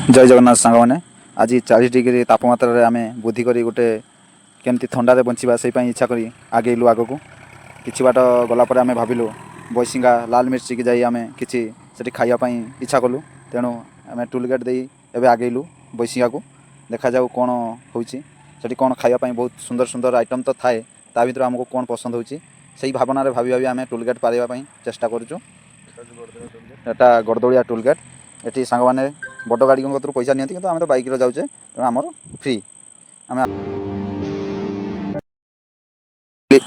ଜୟ ଜଗନ୍ନାଥ ସାଙ୍ଗମାନେ। ଆଜି 40 ଡିଗ୍ରୀ ତାପମାତ୍ରାରେ ଆମେ ବୁଦ୍ଧି କରି ଗୋଟେ କେମିତି ଥଣ୍ଡାରେ ବଞ୍ଚିବା, ସେଇ ପାଇଁ ଇଚ୍ଛା କରି ଆଗେଇଲୁ ଆଗକୁ। କିଛି ବାଟ ଗଲା ପରେ ଆମେ ଭାବିଲୁ ବୈଶିଙ୍ଗା ଲାଲ ମିର୍ଚିକି ଯାଇ ଆମେ କିଛି ସେଠି ଖାଇବା ପାଇଁ ଇଚ୍ଛା କଲୁ। ତେଣୁ ଆମେ ଟୁଲ୍ ଗେଟ୍ ଦେଇ ଏବେ ଆଗେଇଲୁ ବୈଶିଙ୍ଗାକୁ। ଦେଖାଯାଉ କ'ଣ ହେଉଛି ସେଠି, କ'ଣ ଖାଇବା ପାଇଁ ବହୁତ ସୁନ୍ଦର ସୁନ୍ଦର ଆଇଟମ୍ ତ ଥାଏ। ତା ଭିତରୁ ଆମକୁ କ'ଣ ପସନ୍ଦ ହେଉଛି, ସେଇ ଭାବନାରେ ଭାବି ଭାବି ଆମେ ଟୁଲ୍ ଗେଟ୍ ପାରିବା ପାଇଁ ଚେଷ୍ଟା କରୁଛୁ। ଏଟା ଗଡ଼ଦଳିଆ ଟୁଲ୍ ଗେଟ୍। ଏଠି ସାଙ୍ଗମାନେ ବଡ଼ ଗାଡ଼ିଙ୍କ କତରୁ ପଇସା ନିଅନ୍ତି, କିନ୍ତୁ ଆମେ ତ ବାଇକ୍ରେ ଯାଉଛେ, ତେଣୁ ଆମର ଫ୍ରି। ଆମେ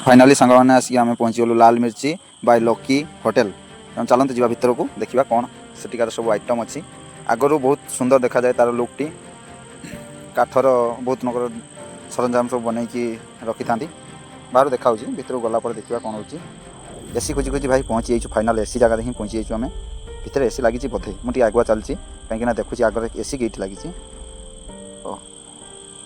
ଫାଇନାଲି ସାଙ୍ଗମାନେ ଆସିକି ଆମେ ପହଞ୍ଚିଗଲୁ ଲାଲ ମିର୍ଚି ବାଇ ଲକି ହୋଟେଲ। ତେଣୁ ଚାଲନ୍ତୁ ଯିବା ଭିତରକୁ, ଦେଖିବା କ'ଣ ସେଠିକାର ସବୁ ଆଇଟମ୍ ଅଛି। ଆଗରୁ ବହୁତ ସୁନ୍ଦର ଦେଖାଯାଏ ତାର ଲୁକ୍ଟି। କାଠର ବହୁତ ନଗର ସରଞ୍ଜାମ ସବୁ ବନେଇକି ରଖିଥାନ୍ତି। ବାହାରୁ ଦେଖାହେଉଛି, ଭିତରକୁ ଗଲା ପରେ ଦେଖିବା କ'ଣ ହେଉଛି। ଏସି ଖୋଜି ଖୋଜି ଭାଇ ପହଞ୍ଚି ଯାଇଛୁ। ଫାଇନାଲ୍ ଏସି ଜାଗାରେ ହିଁ ପହଞ୍ଚି ଯାଇଛୁ ଆମେ। ଭିତରେ ଏସି ଲାଗିଛି ବୋଧେ। ମୁଁ ଟିକେ ଆଗୁଆ ଚାଲିଛି, କାହିଁକିନା ଦେଖୁଛି ଆଗରେ ଏସି କେଇଠି ଲାଗିଛି। ଓ,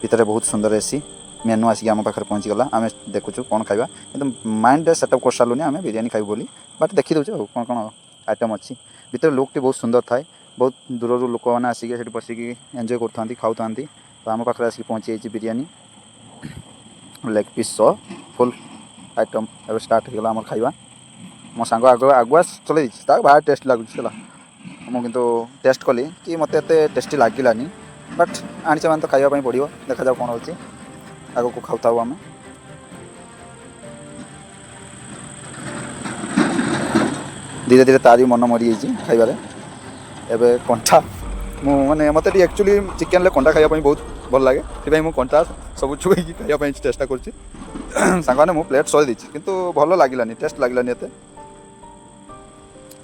ଭିତରେ ବହୁତ ସୁନ୍ଦର ଏସି। ମେନୁ ଆସିକି ଆମ ପାଖରେ ପହଞ୍ଚିଗଲା। ଆମେ ଦେଖୁଛୁ କ'ଣ ଖାଇବା, କିନ୍ତୁ ମାଇଣ୍ଡରେ ସେଟଅପ୍ କରିସାରିଲୁନି ଆମେ ବିରିୟାନୀ ଖାଇବୁ ବୋଲି। ବଟ୍ ଦେଖିଦେଉଛୁ ଆଉ କ'ଣ କ'ଣ ଆଇଟମ୍ ଅଛି। ଭିତରେ ଲୁକ୍ଟି ବହୁତ ସୁନ୍ଦର ଥାଏ। ବହୁତ ଦୂରରୁ ଲୋକମାନେ ଆସିକି ସେଠି ବସିକି ଏନ୍ଜୟ କରୁଥାନ୍ତି, ଖାଉଥାନ୍ତି। ତ ଆମ ପାଖରେ ଆସିକି ପହଞ୍ଚି ଯାଇଛି ବିରିୟାନୀ, ଲେଗ୍ ପିସ୍ ସହ ଫୁଲ୍ ଆଇଟମ୍। ଏବେ ଷ୍ଟାର୍ଟ ହେଇଗଲା ଆମର ଖାଇବା। ମୋ ସାଙ୍ଗ ଆଗ ଆଗୁଆ ଚଲେଇ ଦେଇଛି, ତାକୁ ଭାରି ଟେଷ୍ଟ ଲାଗୁଛି ହେଲା। ମୁଁ କିନ୍ତୁ ଟେଷ୍ଟ କଲି କି ମୋତେ ଏତେ ଟେଷ୍ଟି ଲାଗିଲାନି। ବଟ୍ ଆଣିଛେ ମାନେ ତ ଖାଇବା ପାଇଁ ପଡ଼ିବ। ଦେଖାଯାଉ କ'ଣ ହେଉଛି ଆଗକୁ। ଖାଉଥାଉ ଆମେ। ଧୀରେ ଧୀରେ ତାରି ମନ ମରିଯାଇଛି ଖାଇବାରେ। ଏବେ କଣ୍ଟା ମୁଁ ମାନେ ମୋତେ ଟିକେ ଆକ୍ଚୁଆଲି ଚିକେନରେ କଣ୍ଟା ଖାଇବା ପାଇଁ ବହୁତ ଭଲ ଲାଗେ। ସେଥିପାଇଁ ମୁଁ କଣ୍ଟା ସବୁ ଛୁଏଇକି ଖାଇବା ପାଇଁ ଚେଷ୍ଟା କରୁଛି। ସାଙ୍ଗମାନେ, ମୁଁ ପ୍ଲେଟ୍ ସରି ଦେଇଛି, କିନ୍ତୁ ଭଲ ଲାଗିଲାନି, ଟେଷ୍ଟ ଲାଗିଲାନି ଏତେ।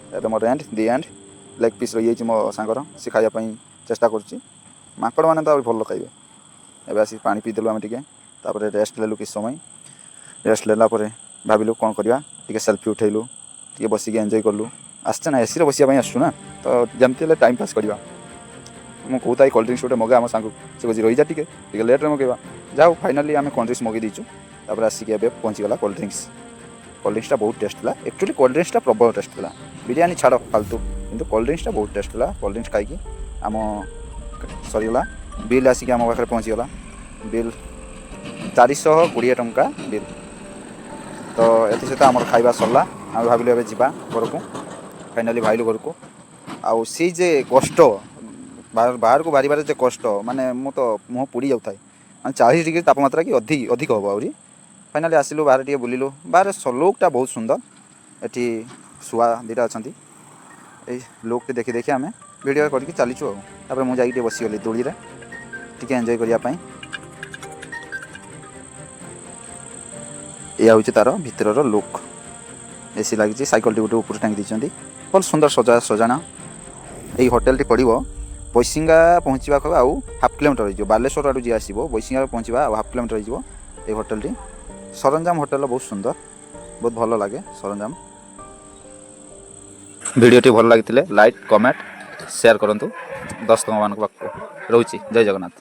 ଏବେ ମୋର and the end leg piece ରହିଯାଇଛି ମୋ ସାଙ୍ଗର, ସେ ଖାଇବା ପାଇଁ ଚେଷ୍ଟା କରୁଛି। ମାଙ୍କଡ଼ମାନେ ତ ଆହୁରି ଭଲ ଖାଇବେ। ଏବେ ଆସିକି ପାଣି ପିଇଦେଲୁ ଆମେ ଟିକେ। ତାପରେ ରେଷ୍ଟ ନେଲୁ କିଛି ସମୟ। ରେଷ୍ଟ ନେଲା ପରେ ଭାବିଲୁ କ'ଣ କରିବା। ଟିକେ ସେଲ୍ଫି ଉଠେଇଲୁ, ଟିକେ ବସିକି ଏନ୍ଜୟ କଲୁ। ଆସିছে ନା, ଏସିରେ ବସିବା ପାଇଁ ଆସୁଛୁ ନା, ତ ଯେମିତି ହେଲେ ଟାଇମ୍ ପାସ୍ କରିବା। ମୁଁ କହୁଥାଏ କୋଲ୍ଡ ଡ୍ରିଙ୍କସ୍ ଗୋଟେ ମଗା ଆମ ସାଙ୍ଗକୁ, ସେ କହୁଛି ରହିଯା ଟିକେ, ଟିକେ ଲେଟ୍ରେ ମଗେଇବା। ଯାଉ, ଫାଇନାଲି ଆମେ କୋଲ୍ଡ ଡ୍ରିଙ୍କସ୍ ମଗେଇ ଦେଇଛୁ। ତାପରେ ଆସିକି ଏବେ ପହଞ୍ଚିଗଲା କୋଲ୍ଡ ଡ୍ରିଙ୍କସ୍। କୋଲ୍ଡ ଡ୍ରିଙ୍କସଟା ବହୁତ ଟେଷ୍ଟ ଥିଲା। ଆକ୍ଚୁଆଲି କୋଲ୍ଡ ଡ୍ରିଙ୍କସଟା ପ୍ରବଳ ଟେଷ୍ଟ ଥିଲା। ବିରିୟାନୀ ଛାଡ଼, ଫାଲତୁ, କିନ୍ତୁ କୋଲ୍ଡ ଡ୍ରିଙ୍କସଟା ବହୁତ ଟେଷ୍ଟ ଥିଲା। କୋଲ୍ଡ ଡ୍ରିଙ୍କସ୍ ଖାଇକି ଆମ ସରିଗଲା। ବିଲ୍ ଆସିକି ଆମ ପାଖରେ ପହଞ୍ଚିଗଲା। ବିଲ୍ 420 ଟଙ୍କା ବିଲ୍। ତ ଏଥିସହିତ ଆମର ଖାଇବା ସରିଲା। ଆମେ ଭାବିଲୁ ଏବେ ଯିବା ଘରକୁ। ଫାଇନାଲି ବାହାରିଲୁ ଘରକୁ। ଆଉ ସେଇ ଯେ କଷ୍ଟ, ବାହାରକୁ ବାହାରିବାରେ ଯେ କଷ୍ଟ, ମାନେ ମୁଁ ତ ମୁହଁ ପୋଡ଼ି ଯାଉଥାଏ। ମାନେ 40 ଡିଗ୍ରୀ ତାପମାତ୍ରା କି ଅଧିକ ଅଧିକ ହେବ ଆହୁରି। ଫାଇନାଲି ଆସିଲୁ, ବାହାରେ ଟିକେ ବୁଲିଲୁ। ବାହାରେ ଲୁକ୍ଟା ବହୁତ ସୁନ୍ଦର। ଏଠି ଶୁଆ ଦୁଇଟା ଅଛନ୍ତି। ଏଇ ଲୁକ୍ଟି ଦେଖି ଦେଖି ଆମେ ଭିଡ଼ିଓ କରିକି ଚାଲିଛୁ। ଆଉ ତାପରେ ମୁଁ ଯାଇକି ଟିକେ ବସିଗଲି ଦୋଳିରେ ଟିକେ ଏନ୍ଜୟ କରିବା ପାଇଁ। ଏଇଆ ହେଉଛି ତାର ଭିତରର ଲୁକ୍। ଏସି ଲାଗିଛି, ସାଇକେଲଟି ଗୋଟେ ଉପରେ ଟାଙ୍ଗି ଦେଇଛନ୍ତି। ଭଲ ସୁନ୍ଦର ସଜା ସଜାଣା। ଏଇ ହୋଟେଲଟି ପଡ଼ିବ ବୈଶିଙ୍ଗା ପହଞ୍ଚିବାକୁ ଆଉ ହାଫ୍ କିଲୋମିଟର ହେଇଯିବ। ବାଲେଶ୍ୱର ଆଡ଼ୁ ଯିଏ ଆସିବ, ବୈଶିଙ୍ଗା ପହଞ୍ଚିବା ଆଉ ହାଫ୍ କିଲୋମିଟର ହେଇଯିବ। ଏଇ ହୋଟେଲଟି ସରଞ୍ଜାମ ହୋଟେଲ ବହୁତ ସୁନ୍ଦର, ବହୁତ ଭଲ ଲାଗେ ସରଞ୍ଜାମ। ଭିଡ଼ିଓଟି ଭଲ ଲାଗିଥିଲେ ଲାଇକ୍, କମେଣ୍ଟ, ସେୟାର କରନ୍ତୁ ଦର୍ଶକମାନଙ୍କ ପାଖକୁ। ରହୁଛି, ଜୟ ଜଗନ୍ନାଥ।